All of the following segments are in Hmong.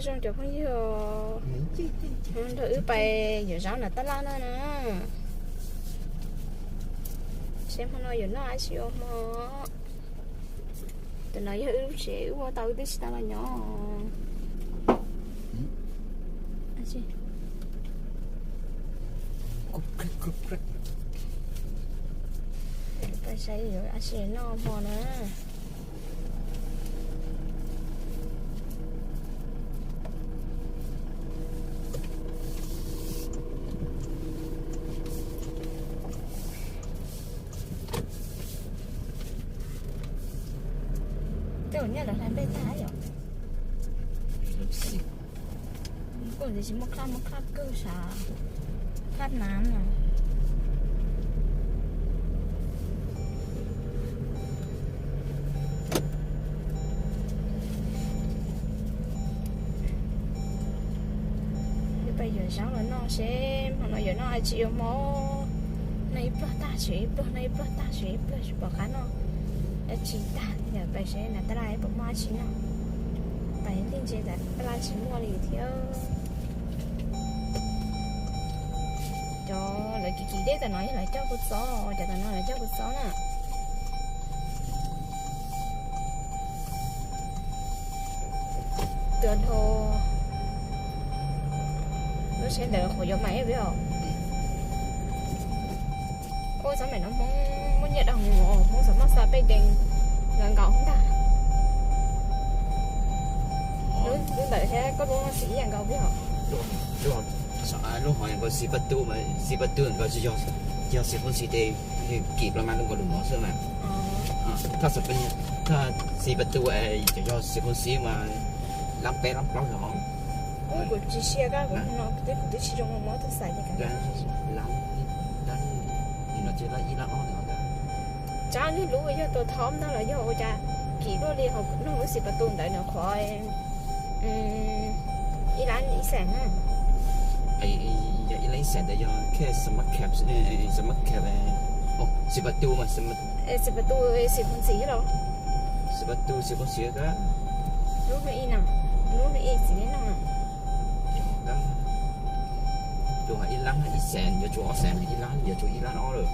Zoo cov phooj ywg, nrog wb pais yuav zaub nram tab laj no na. Seb hmo no yuav noj dab tsi ua hmo. Tam no yog wb lub tsev, wb ua tau wb twb tsis tau los nyob. Pais saib yuav dab tsi noj hmo na. Tej ua nyiaj lawv hlais nplej tag yom. Kuj tsis muaj khab, muaj khab kawg sav, khab nav no. Pais yuav zaub los noj seb hmo no yuav noj dab tsi ua hmo. Noj ib pluag tag tshem ib pluag, noj ib pluag tag tshem ib pluag, tsis pom qab noj dab tsi tag li. Pais seb nram tab laj puas muaj dab tsi noj. Pais lig ntses nram tab laj tsis muaj li thiab. Cov lawv kiv kiv dej tam no yog lawv coj kuv txob, cov tam no lawv coj kuv txob na. Tuaj dhau. Lub tsheb ntawd qhuav yuav mas ib vim os. Ua txob me no Hmoob muaj nyiaj dhau, Hmoob xav maj xa pej deev nkaus nkaus ntag. Lub ntawd thiab koj lub no xim ib yam nkaus vim os. Lub hov nkaus xis pas tu, xis pas tu nkaus tsis yog, yog xis phooj xis tes kim los mas lub nkaus lub no xwb mas. Thaj xis pas tu, cov yog xis phooj xis mas lab peb lab plaub los. Kuv tsis siab kab kuv no kuv twb tsis zoo mob tus xaiv ces. Lab, lab, no ces lab ib lab ob no. Tsab niag lub yog tua thoob ntag los yog ua cas kim luaj li, ho nug lub xis pas tu ntawd nws qhuav ib lab ib xees na. Yog ib lab ib xees ntawd yog khej smart cap, smart cap, xis pas tu mas, xis pas tu, xis phooj xis los. Xis pas tu xis phooj xis. Lub hnub ib no, lub hnub ib txiv neej no. Tus ib lab ib xees, yuav tsum ob xees, ib lab yuav tsum ib lab ob lawm.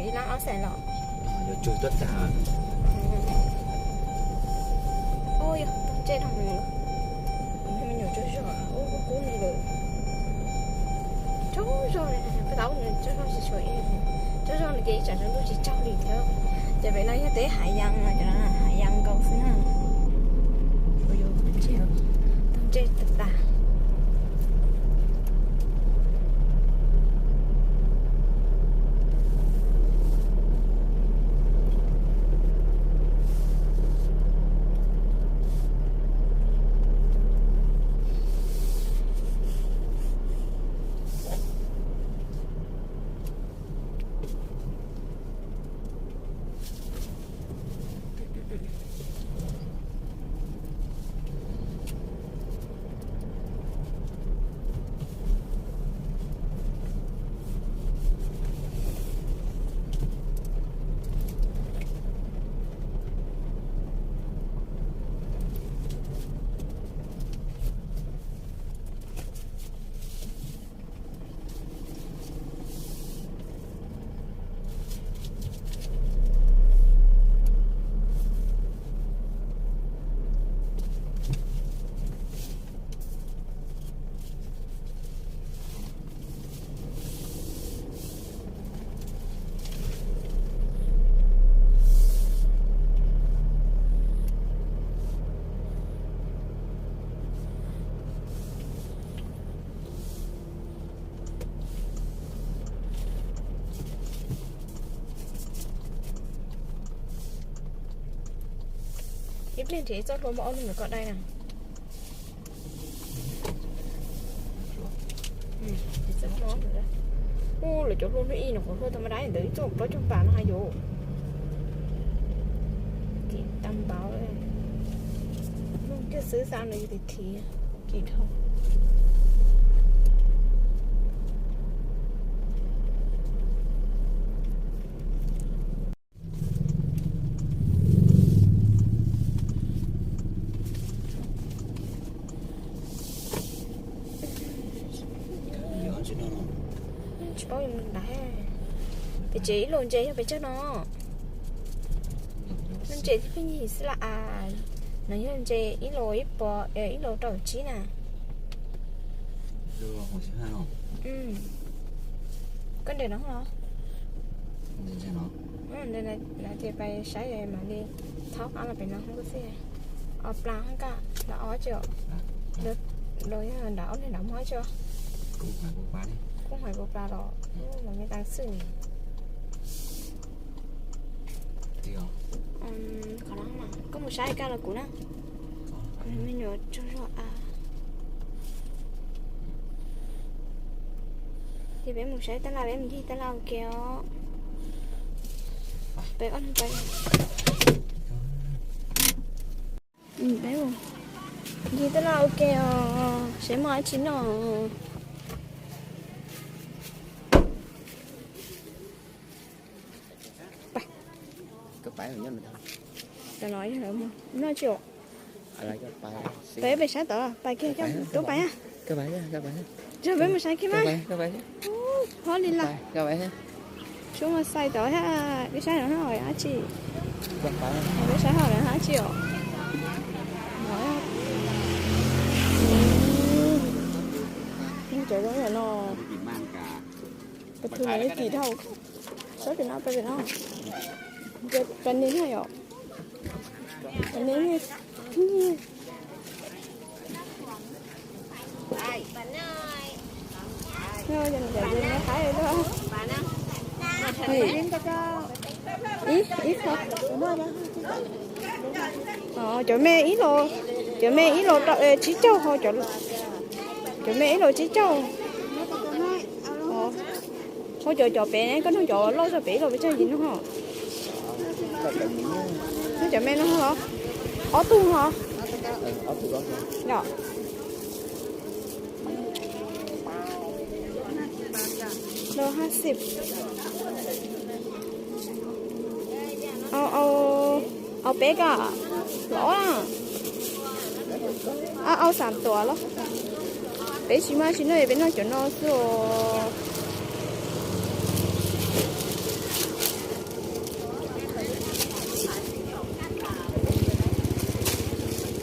Ib lab ob xees los. Yuav tsum tuaj tag. Ua yog tag ntsej dhau mus lawm. Me nyuam tsaug zog, ub kub kub li lawm. Tsaug zog li, peb tau nws tsaug zog tsis tshua ib, tsaug zog nws ces ib tsam tsaus ntuj tsis tsaug li thiab. Ces pem no yog teb Hav Yas no, cov Hav Yas nkaus xwb na. Ua yog tag ntsej, tag ntsej tas tas. Ib pliag nrhiav txoj hlua muab ob lub ntawd kom dai na. Ub, lawv cov hlua hnub ib no qhov hlua tau mas dab ntawd ib txoj plaub caug pas no ha yuav. Kim tau npaum, mloog kiag xwb xav no yus tis thiv, kim dhau. Paub ntawd, pem tsev ib los ntses yog pes tsawg no? Lub ntses thiab pheej yig xwb las as. No yog ntses ib los ib puas, ib los rau tsib na. Koj nres no los? Tias pais saib mam li thauj qab los pem no xwb. Ob plag hab kaj, nram ob tsi, los yog nram ob niag nram muag tsi. Kuj hais puas plag los, los me tas xwb ni. Koj mus saib kaj los kuv na. Kuv me nyuam tsaug zog a. Ces peb mus saib tab laj, peb mus ncig tab laj ua ke os. Peb ob leeg pais. Peb mus ncig tab laj ua ke os, seb muaj dab tsi noj. Cov no yog lawv muag noj tsi os? Peb pem sab tod, pais kiag coj tub pais na. Yog peb mus saib kiag mas. Hlob li lawm. Suab mas xais tod thiab, peb saib no dab tsi? Peb saib hauv no dab tsi os? Cov zoo no, pes tsawg no, pes tsawg no, pes tsawg no, pes tsawg no yom. Cov me ib los, cov me ib los tsib caug ho, cov me ib los tsib caug. Ho cov, cov pem ne, koj nug cov loj zog pem ib los pes tsawg yim no ho? Nug cov me no ho los? Ob tug ho? Yom. Los hab xib. Au, au, au peb koj los ob na. Au, au xam tuam los. Peb tsis muaj dab tsi noj, peb noj cov no xwb os.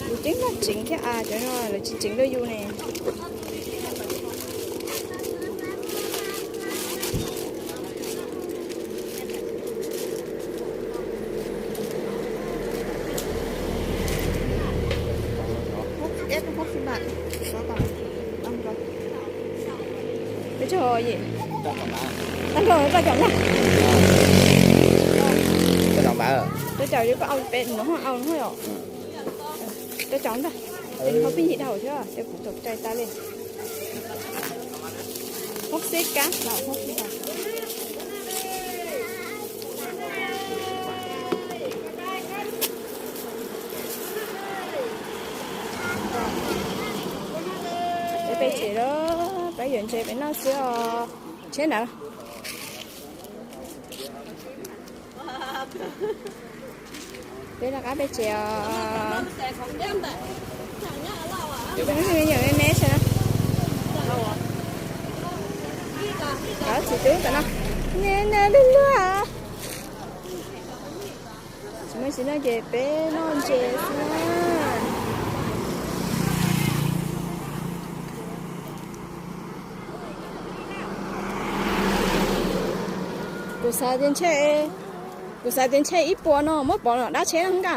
Kuv ceeb noj tseev thiab as, cov no lawv tsis tseev rau yus ne. Peb caug, tag nrho rau caum ntag. Rau caum, koj au peb no, au no yom. Rau caum ntag. Ho pheej yig dhau thiab, ces kuv tau cai tas li. Hoob xib kab los hoob xib kab. Peb pem tsev lawm, peb yuav ntses peb noj xwb os. Tsheb ntawd. Peb rov qab pem tsev os. Tsis muaj me nyuam me me xwb. Txiv tub ntawm no, me me luag luag. Tsis muaj tsis noj ces peb noj ntses xwb na. Kuv xav tias ntshe, kuv xav tias ntshe ib puas no muab pov los dab tsheb no nka.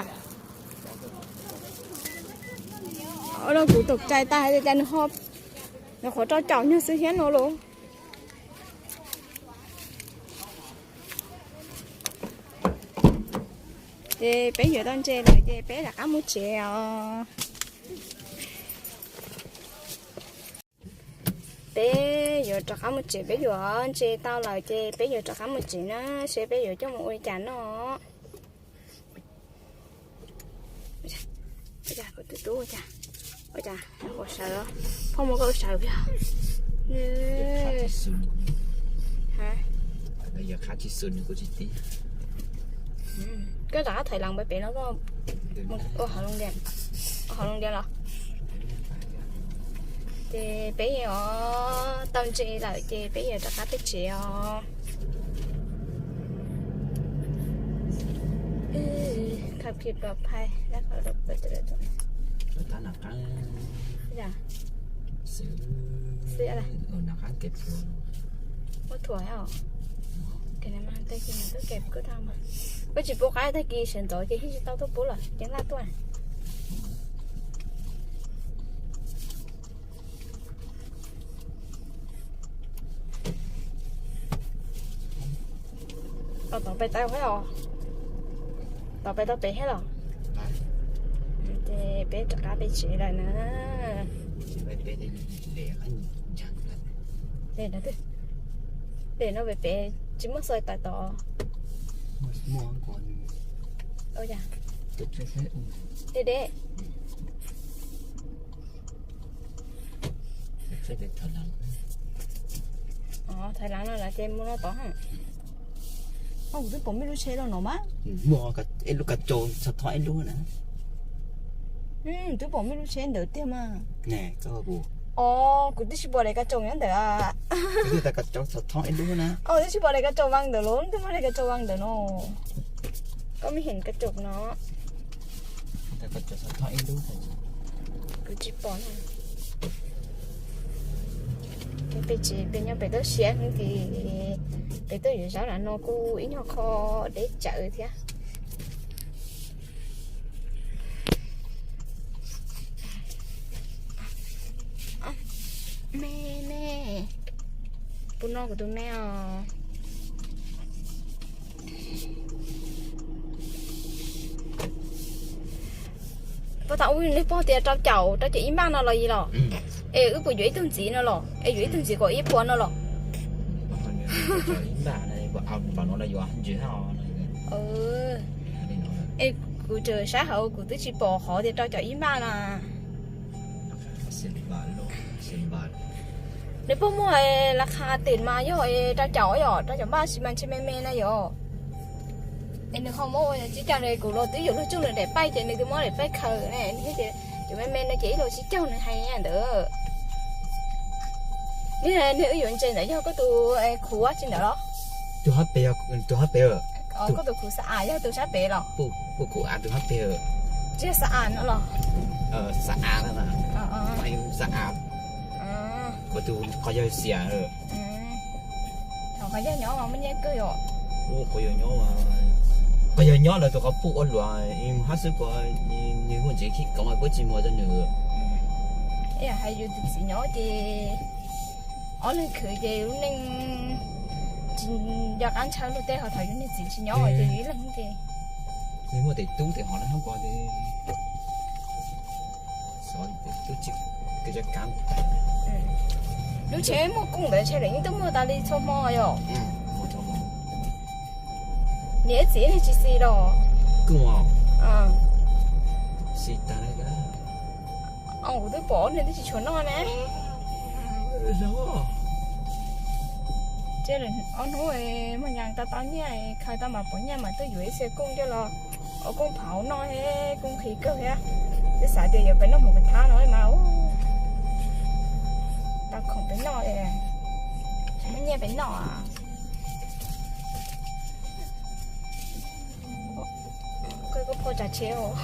Ua rau kuv tau cai tas hais tias cas nws ho, nws qhuav rau caum nyuag xwb thiab no los. Ces peb yuav tau ntses lawm ces peb rov qab mus tsev os. Peb yuav rov qab mus tsev, peb yuav ntses tau lawm ces peb yuav rov qab mus tsev na, seb peb yuav coj mus ua li cas noj. Ua cas kuv tus tub ua cas, ua cas ua sawv, phauj muab koj ua sawv phiab. Koj rov qab thaiv lees pem no koj mus ua hauv loo diav, ua hauv loo diav los. Ces peb yuav tau ntses lawm ces peb yuav rov qab peb tsev os. Khab khib pov phai, muab thuam os. Tag kis mas tuaj kem kuj tau mas. Koj tsis pub qaib tag kis sawv ntxov ces yeej tsis tau tuaj pub lawm ces nqa tuaj. Tod pem tau thiab os. Tod pem tau pem thiab los? Ces peb rov qab peb tsev lawm na. Dem no pem pem tsis muaj xov tas tod. Deb deb. Thaiv Lav no lawm ces mus no tod. Kuv twb pom muaj lub tsheb los no mas. Muaj ib lub kav caus xov thooj ib lub na. Twb pom muaj lub tsheb ntawd tiag mas. Os, kuv twb tsis pom daim kav caus nyob ntawd. Kav caus xov thooj ib lub na. Twb tsis pom daim kav caus vas ntawd los, twb muaj daim kav caus vas ntawd no. Koj me heem kav caus no. Kuv tsis pom na. Peb tsev peb nyob pem toj siab heev ces peb tuaj yuav zaub lawm no kuj ib nyuag qho deb tsawv thiab. Me me, puas noj kuv tus me os? Puas tau ub nej pog tias rau caum, rau caum ib npaj no los yog los? Es wb puas yuav ib tug ntxiv no los? Es yuav ib tug ntxiv kom ib puas no los? Es kuv tseem saib hauv kuv twb tsis pom qhov tias rau caum ib npaj na. Nws puas muaj las khas tim mas yog rau caum, yog rau caum npaj sis mas ntshe me me na yom. Es nws ho muab ua tsib caug ne, kuv los twb yuav luag tsooj nws daim paib ces nws twb muab daim paib khaws ne, ces cov me me no ces ib los tsib caug nws hais ntawd. Nws wb yuav ntses ntawd yog koj tus khuv tsis ntawd los? Tus hab pem, tus hab pem. Koj tus khuv xa av yog tus sab pem los? Tus khuv av tus hab pem. Tsis yog xa av no los? Xa av, xa av. Kuv tus qhov yawg xiam. Qhov yawg nyob mas muaj nyiaj kawg yom. Qhov yawg nyob, qhov yawg nyob lawv tus qhov puj ua luam hab xwb, kuv nws muaj ntsev khib koov puab tsis muag rau nws. Hais yus tus txiv nyob ces ob leeg khwv ces lub neej tsis nco qab ntshaw luag tej, ho thaum yus niag txiv tsis nyob ces yus ib leeg ces nws muaj tes tub tes hov lawm hab ko. Lub tsheb muaj kooj ntawd ntshe lawv yeej tuaj muag tas li txhua hmo yom. Niam txiv neeg tsis xis los? Kuv twb pom ob neeg twb tsis tshua noj ne. Ob hnub mas yas tau tau nyiaj, khaws tau mas pom nyiaj mas tuaj yuav ib xia kooj coj los ua kooj phav noj thiab kooj nqhis kawg thiab. Twb xav tias yuav pem noj mus pem thab no mas tau khoom pem noj, tsis muaj nyiaj pem noj. Koj kuj phoj tsav tsheb os,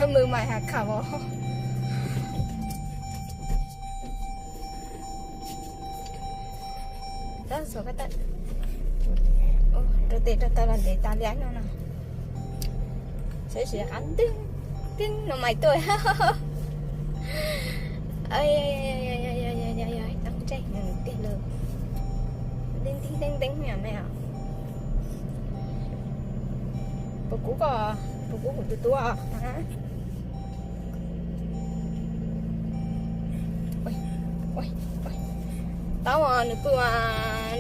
mws mais has kham os. Rau tes rau taw los ntev tas li no no. Saib tsis qab nteeb nteeb no mais tuaj. Tau ntsej tiag lawm. Nteeb nteeb nteeb nteeb me os. Puas kub koj, puas kub kuv tus tub? Tau, nws pw,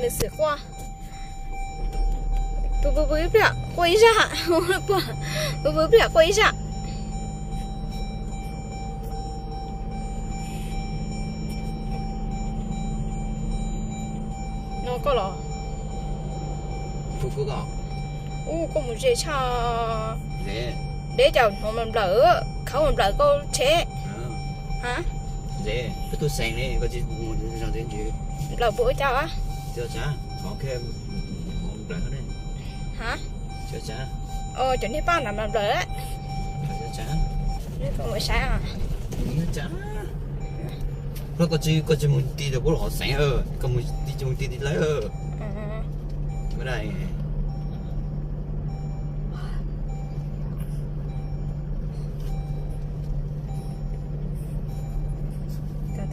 nws xwm quaj. Pw pw pw ib pliag quaj ib zaj, pw pw ib pliag quaj ib zaj. No koj los? Ub, koj mus ze tshaj. Deb cas hnov mas nplawm, khawb mas nplawm koj tsheb. Ha? Koj tuaj xeem ne, koj tsis mus zog ntxiv ntsis. Nplawm puas ua cas? Tsis ua cas, qhov khe nplawm ne. Ha? Tsis ua cas. Cov niag paj nram nplawm. Tsis ua cas. Ua cas? Koj tsis, koj tsis mus ti rau puab lub hauv xeev, koj mus ti, mus ti ti lawm.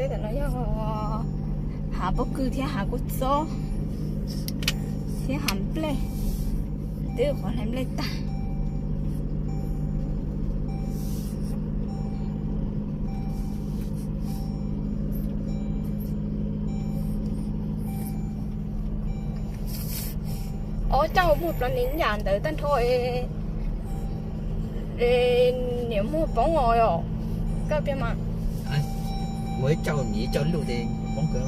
Tej tam no yog hav pob kws thiab hav kua txob thiab hav nplej, twb qhov hlais nplej tag. Ob cauj muag plaub hlis yam ntawd tag nrho, niam muag poob os yom. Koj piav mas, muaj ib cauj, ib cauj luj tes poob kawg,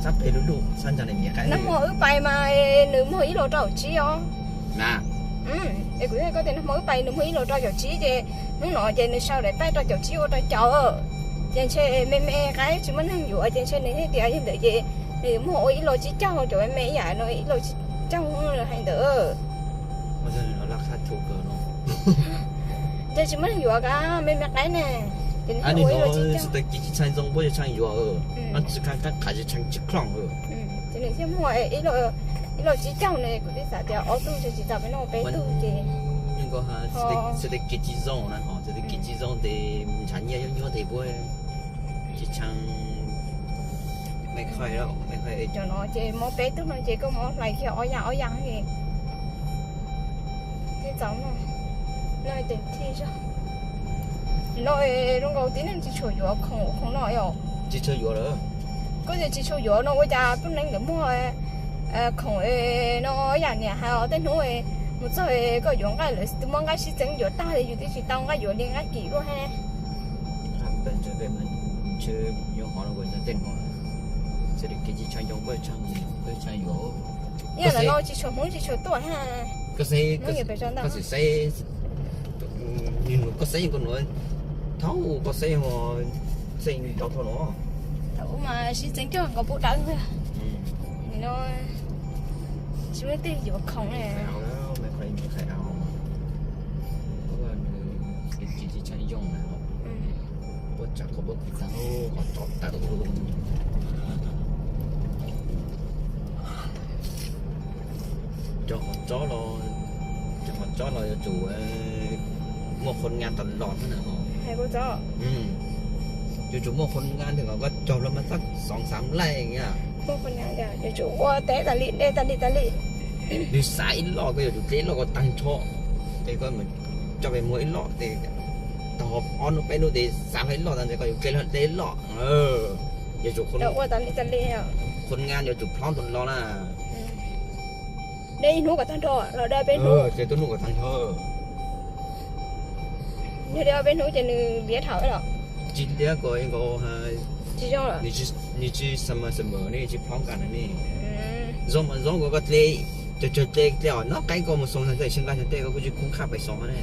sab pem luj luj, sab ntsa nws nyiam qab. Nag hmo wb pais mas nws muag ib los rau caum tsib os. Es kuv thiaj koj tias nag hmo wb pais nws muag ib los rau caum tsib ces hnub no ces nws sau daim paib rau caum tsib ua rau caum. Ces ntshe me me qaib tsis muaj neeg yuav ces ntshe nws thiaj tias yog ntawd ces nws muag ua ib los tsib caug, cov me me ib yam no ib los tsib caug hais ntawd. Ntshe tsis muaj neeg yuav kab me me qaib ne. Ces nws ua ib los tsib caug. Ces nws thiaj muag ib los tsib caug ne, kuv thiaj xav tias ob tug ntshe tsis tau peb noj peb tug ces xiv tes kiv tsis zoo na, ho xiv tes kiv tsis zoo tes ntshav nyiaj nyuaj nyuaj tes puab tsis tshee. Cov no ces muab peb tug no ces koj muab hlais kiag ob yam ob yam thiaj txaus noj. Noj tes thiaj zog. Nim no zoo nkaus tib neeg tsis tshua yuav khoom ua khoom no yom. Tsis tshua yuav lawm. Koj tias tsis tshua yuav no ua cas peb neeg ntawd muag khoom no yam niam hais os, tej hnub mus txog koj yuav nqaij lawv twb muab nqaij sib txeeb yuav tag li, yus twb tsis tau nqaij yuav li nqaij kim luaj thiab. Ntshe yuav hov no tej no, txawm li kev tsis tshua zoo, tshua yuav. Ib yam li no tsis tshua Hmoob tsis tshua tuaj thiab. Koj xav, koj xav saib, koj xav koj nuav, thaum koj xav, xav tau thaum no. Thaum ub mas sib txeeb coj nkaus pub dawb. Nim no tsis muaj leej twg yuav khoom li. Tsis tshua zoo na. Puab tsam qhov puab kwv tag, qhov tsov tawm. Cov qhov tsob los, cov qhov tsob los yuav tsum muaj khon ngas tas los na. Yuav tsum muaj khon ngas ntawm koj cog los mas txog xoov xav laij. Yuav tsum ua teb tas li, dej tas li tas li. Nws xav ib loj koj yuav tsum dleb ib loj kom tag nrho. Ces koj mus coj pem muag ib loj tes, tau ob hnub peb hnub tes xav ib loj tas ntawd koj yuav dleb ib loj. Yuav tsum ua tas li tas li. Khon ngas yuav tsum plhob tas los na. Dej ib hnub kom tag nrho los dej peb hnub. Ces tuaj hnub kom tag nrho. Yog dej peb hnub ces nws liab dhau los? Tsis liab, koj nkaus, tsis zoo, nws tsis summer, summer ne, tsis plhob nkas na ne. Zoo mas zoo, koj dleb, cog cog dleb, dleb os, noj qaib koj mus xoo tag tej, sib nqaij tag tej koj kuj tsis khoob qhaj pem xoo ne.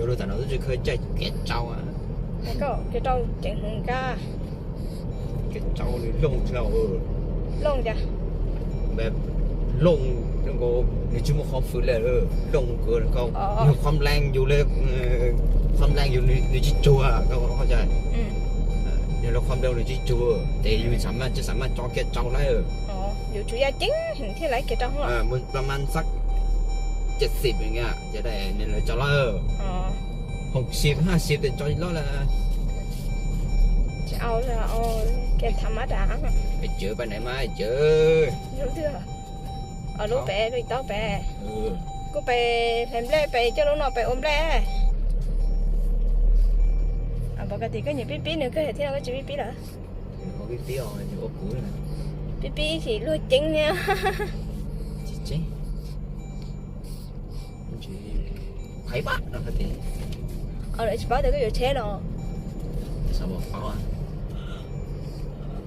Yuav luag tam no twb tsis khaws caij kev tsau. Kev tsau ceev hmoov kab. Kev tsau nws looj, looj cas? Looj, nws tsis muaj qhov fwm li, looj kawg, nws qhuam leej yus li, qhuam leej yus nws tsis tsuag, nws qhuam leej nws tsis tsuag, ces yus xam maj, tsis xam maj tso kev tsau lawm. Yus tsum yaj ceeb thiaj lawv kev tsau. Mus pla ma xab cem xim, nws lawv tso lawm. Hauv xim haj xim tes tso loj lawm. Tsis au, kev tham mab dam. Cawv pais nais mas cawv. Lub pem, lub taub pem. Kuj pem hlais nplej, pem coj lub no pem ua nplej. Pom koj tias koj nyiam pib pib nws kawg thiab no koj tsis pib pib lawm. Pib pib chim luag ceeb thiab. Qhais pab no tias, lawv tsis paub tias koj yuav tsheb los?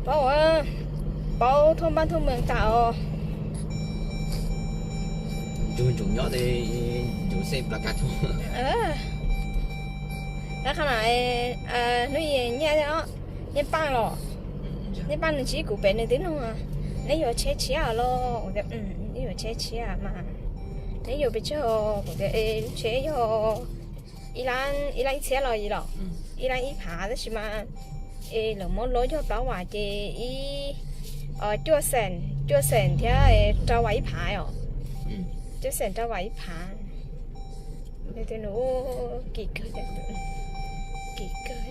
Paub, paub thoob npab thoob mees tas os. Ntsug ntsoom nyob, ntsug xej plas kas thoob. Tab qhov no hnub nyiaj, nyiaj paaj los, nyiaj paaj nws ntsib kuv pem nws twb nug, neb yuav tsheb tshiab los? Kuv tias neb yuav tsheb tshiab mas neb yuav pes tsawg? Kuv tias lub tsheb yog ib lab ib txhiab los yim los, ib lab ib phav, tab sis mas es lawv muab luab yog plaub vas ces ib, cuaj xees, cuaj xees thiab rau vas ib phav os. Cuaj xees rau vas ib phav. Nws tias nws kim kawg, kim kawg.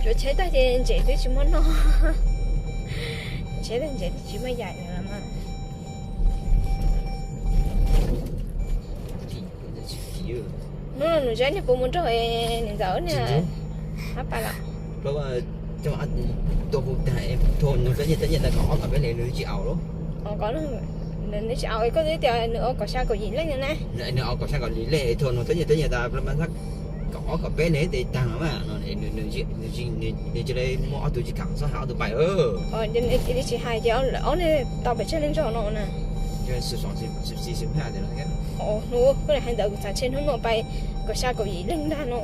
Tsuav tsheb tag ces ntsev twb tsis muaj noj, tsheb tag ntsev twb tsis muaj yaim lawm mas. Hnub no nws zab niag puas mus nrog nws ntxawm niag hab pas lawm. Tua hu tag, thua nug txab nyiaj txab nyiaj ntawd kom ob kom peb lev nws tsis aus lawm. Nws tsis aus, koj twb tias nws aus kaum xya kaum yim leej na. Nws aus kaum xya kaum yim leej, thua nug txab nyiaj txab nyiaj tas mas kom ob kom peb lev tes tag mas, nws cia li muab ob tug tsis kam txhob hais ob tug pais. Tsis hais ces ob leeg tau pes tsawg leej zog no na. Hnub koj hais ntawd kuv xav ntshe hnub no pais kaum xya kaum yim leej ntag no.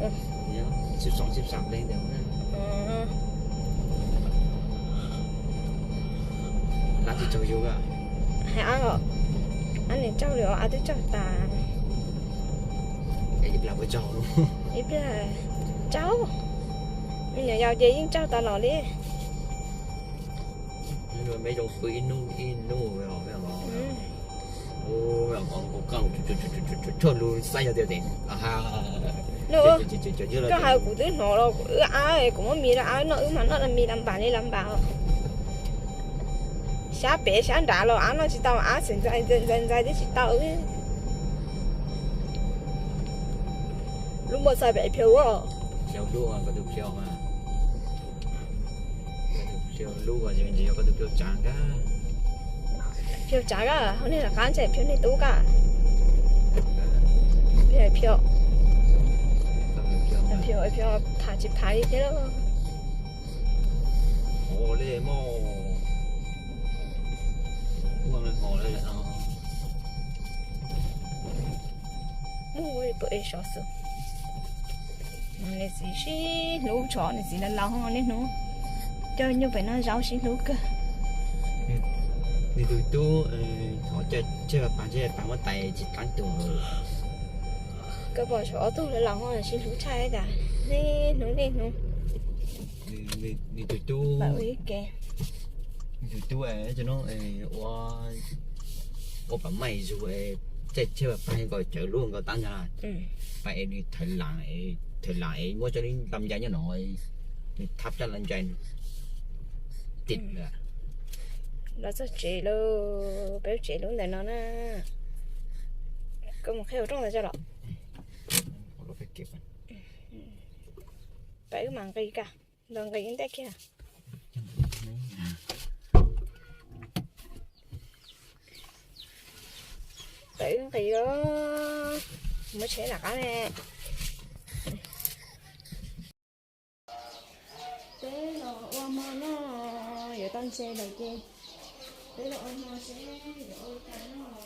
Hais ab, ab nws tsaug li os, ab twb tsaug tas. Ib pliag tsaug, me nyuam yaus ces yeej tsaug tas los li. Me zoo pw ib hnub ib hnub. Tshuaj lus xaib yog tias, koj hais kuv twb hnov los, kuv wb ab, kuv muab mis rau ab noj, wb mas noj mis las npam li las npam. Xyab pem xyab nrad los ab noj tsis tau, ab xeem ntxais ntxais ntxais twb tsis tau. Lub muaj xaib pem phiau ua. Phiau tsav kab, hauv nej lawv qab ntshai phiau nej tub kab. Phiau, phiau, phiau tham tsis phav li thiab. Mus pem sov xwb. Nws txiv sib hlub tshov, nws txiv laus laus niaj hnub coj nyuj pem noj zaub sib hlub kawg. Nws tus tub thov coj tseg pas, tseg pas muab tais tsis qab tuag. Koj pom tshuav ob tug laus laus sib hlub tshaj cas niaj hnub niaj hnub. Nws tus tub, nws tus tub ua, ua pas maij zug, caij tseg pas nkaus cawv lub nkaus tab ntag. Pas es nws thawv lam, thawv lam es muab cov lub lam ncai nyob no, nws thab cov lam ncai tim lawm. Los txog tsev lawm, peb lub tsev lub ntawm no na. Koj mus qhib hauv rooj ntawd tso los. Pab wb mam nqis kag, nrog nqis ib ntej kiag. Pab wb nqis, muab tsheb rov qab ne. Peb los ua hmo noj, yuav tau ntses lawm ces peb los ua hmo seb yuav ua li cas noj.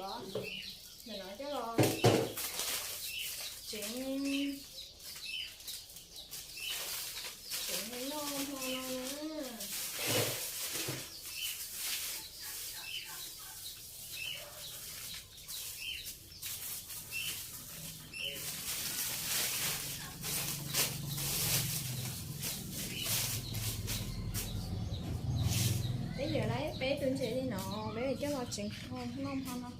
Ntawm no coj los tsev, tsev noj hmo no na. Peb yuav lawv peb tus ntses li no, peb coj los tsev noj hmo no.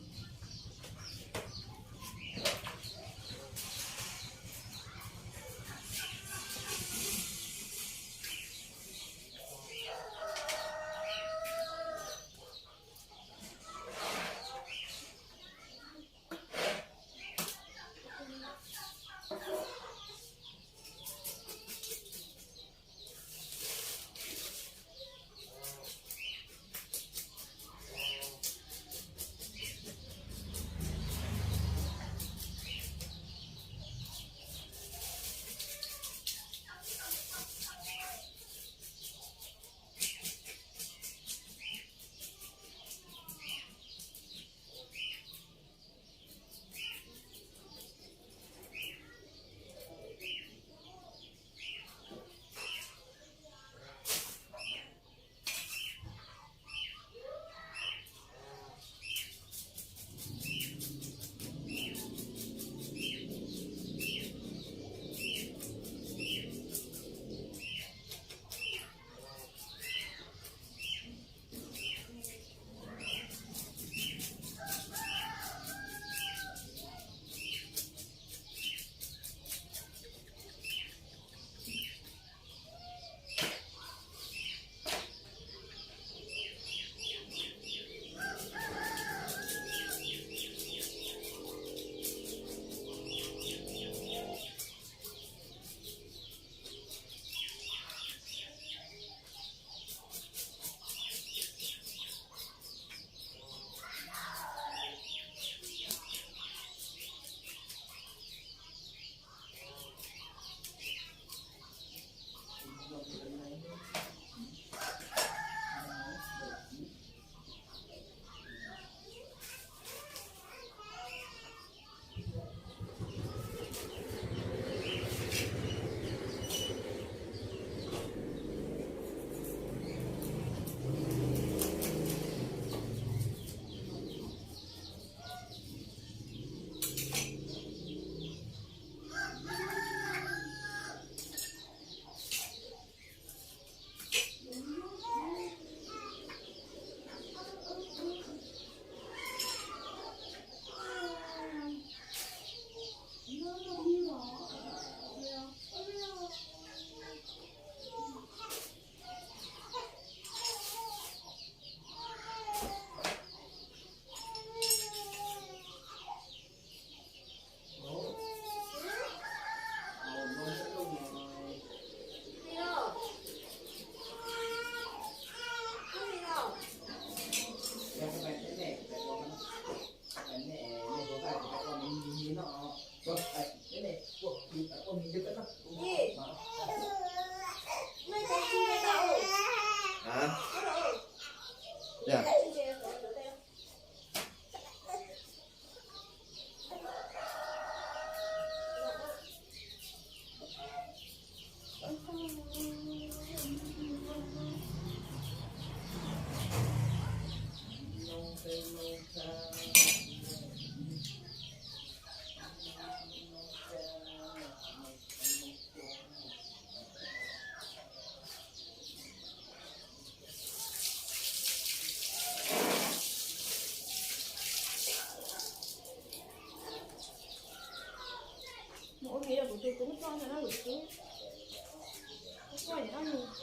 Mus ua kev yog kuv tus tub txog ntawm no, kuv tus tub txog ntawm no mus.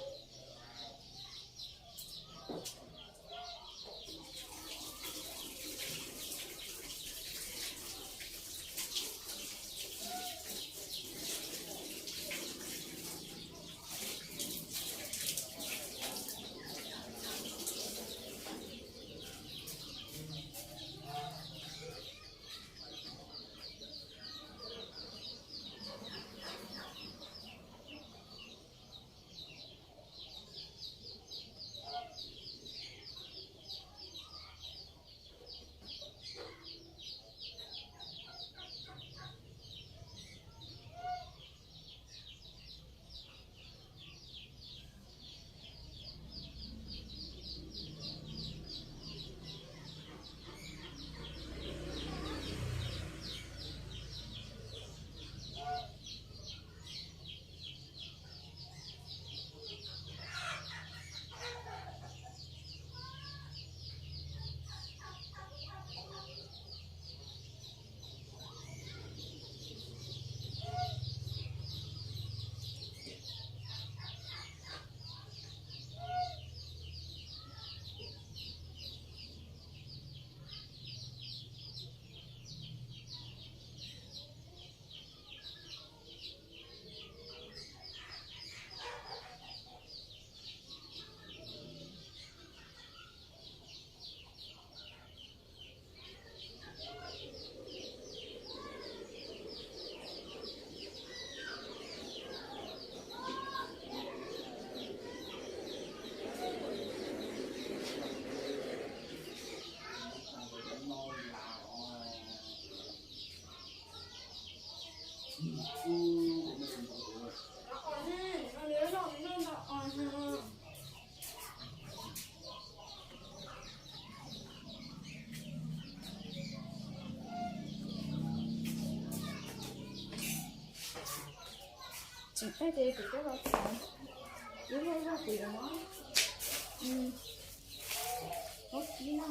Ces kuv coj los thaum ib lub zog kuv yuav muab kib no.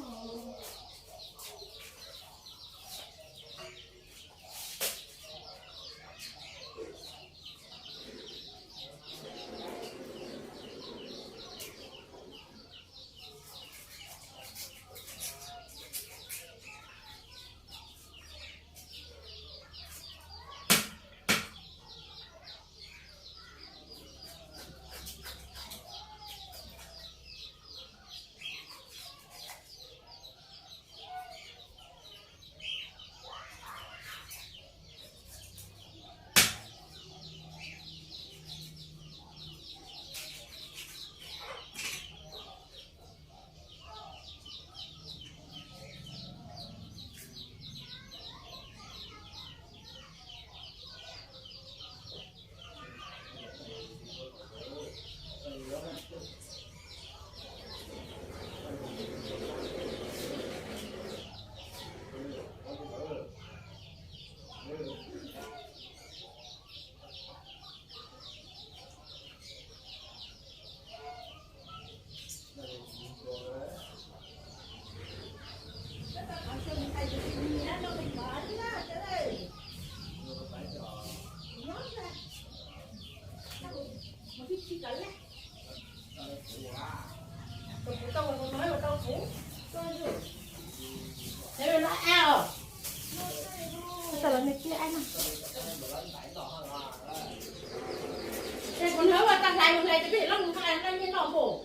Kuv hnov ua tag hlais mus hlais ces peb loj mus hlais noj nyiaj noj mus.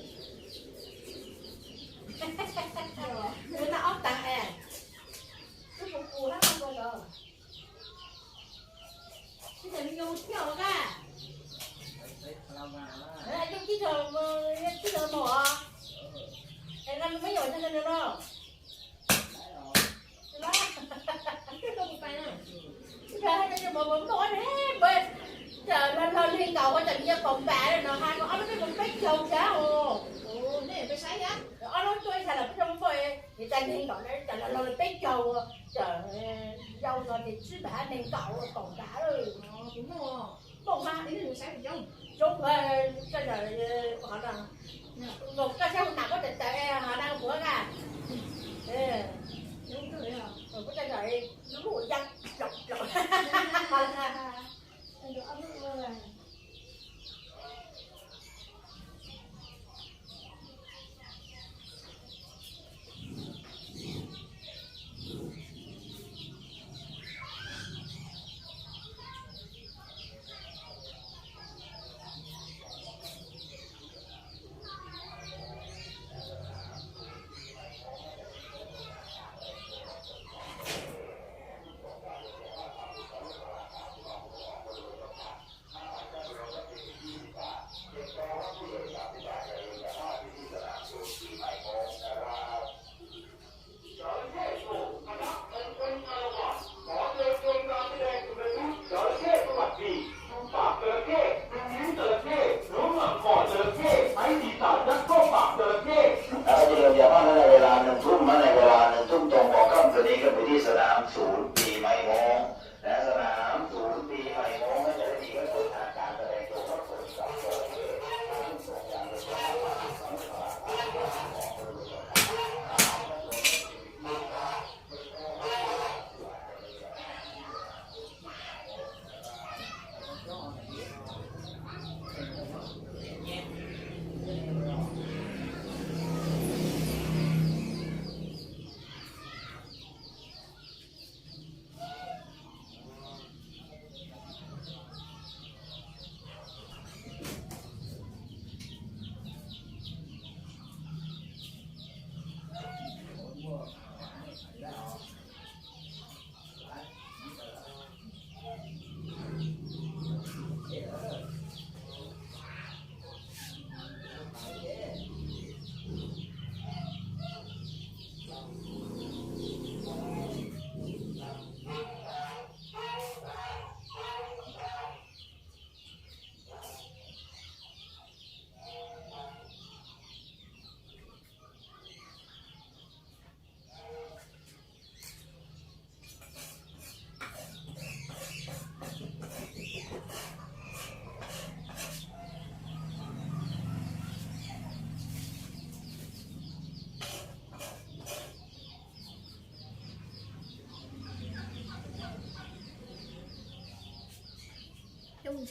Noj ob tag es. Twb kuv kuv hlab ua lawm. Tib tag me nyuam thiaj ua kaj. Yooj tib tag, tib tag mos. Es no me nyuam thiaj no no. Ib pliag hais tias mos mos mos ne, npawg, cov los los neeg nkaum ua cov niag paum npam no hais kom ob lub peb puas peb caug thiab os. Ob lub tuaj ib sas los peb caug npawg, niag tas neeg nkaum na, cov los los peb caug, cov yau no ces tsib npam neeg nkaum paum npam. Npauj mas, coob, koj saib hauv nam koj tawm tawm hauv nam puav ka. Koj tawm tawm lub lub ya plaum plaum.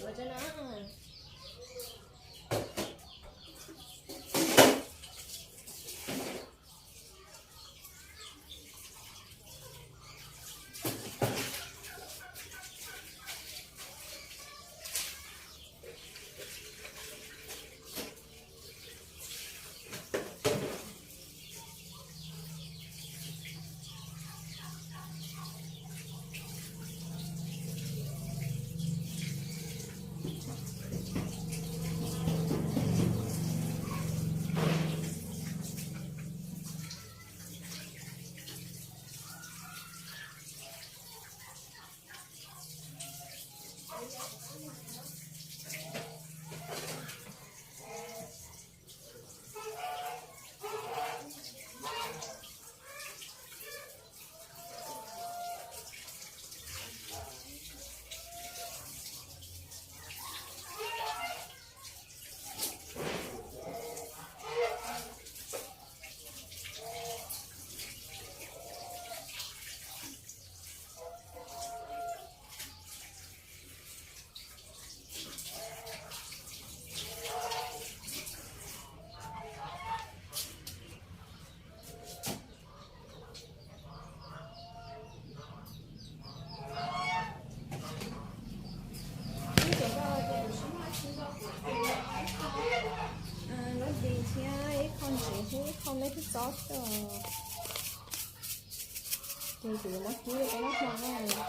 Ua tso no. Ib co ko ces kuv sib noj sib nto kuv tus lub dis thiab ib qho ntsev thiab ib qho me twb txob xwb. Ces kuv yuav muab kib rau peb noj hmo na.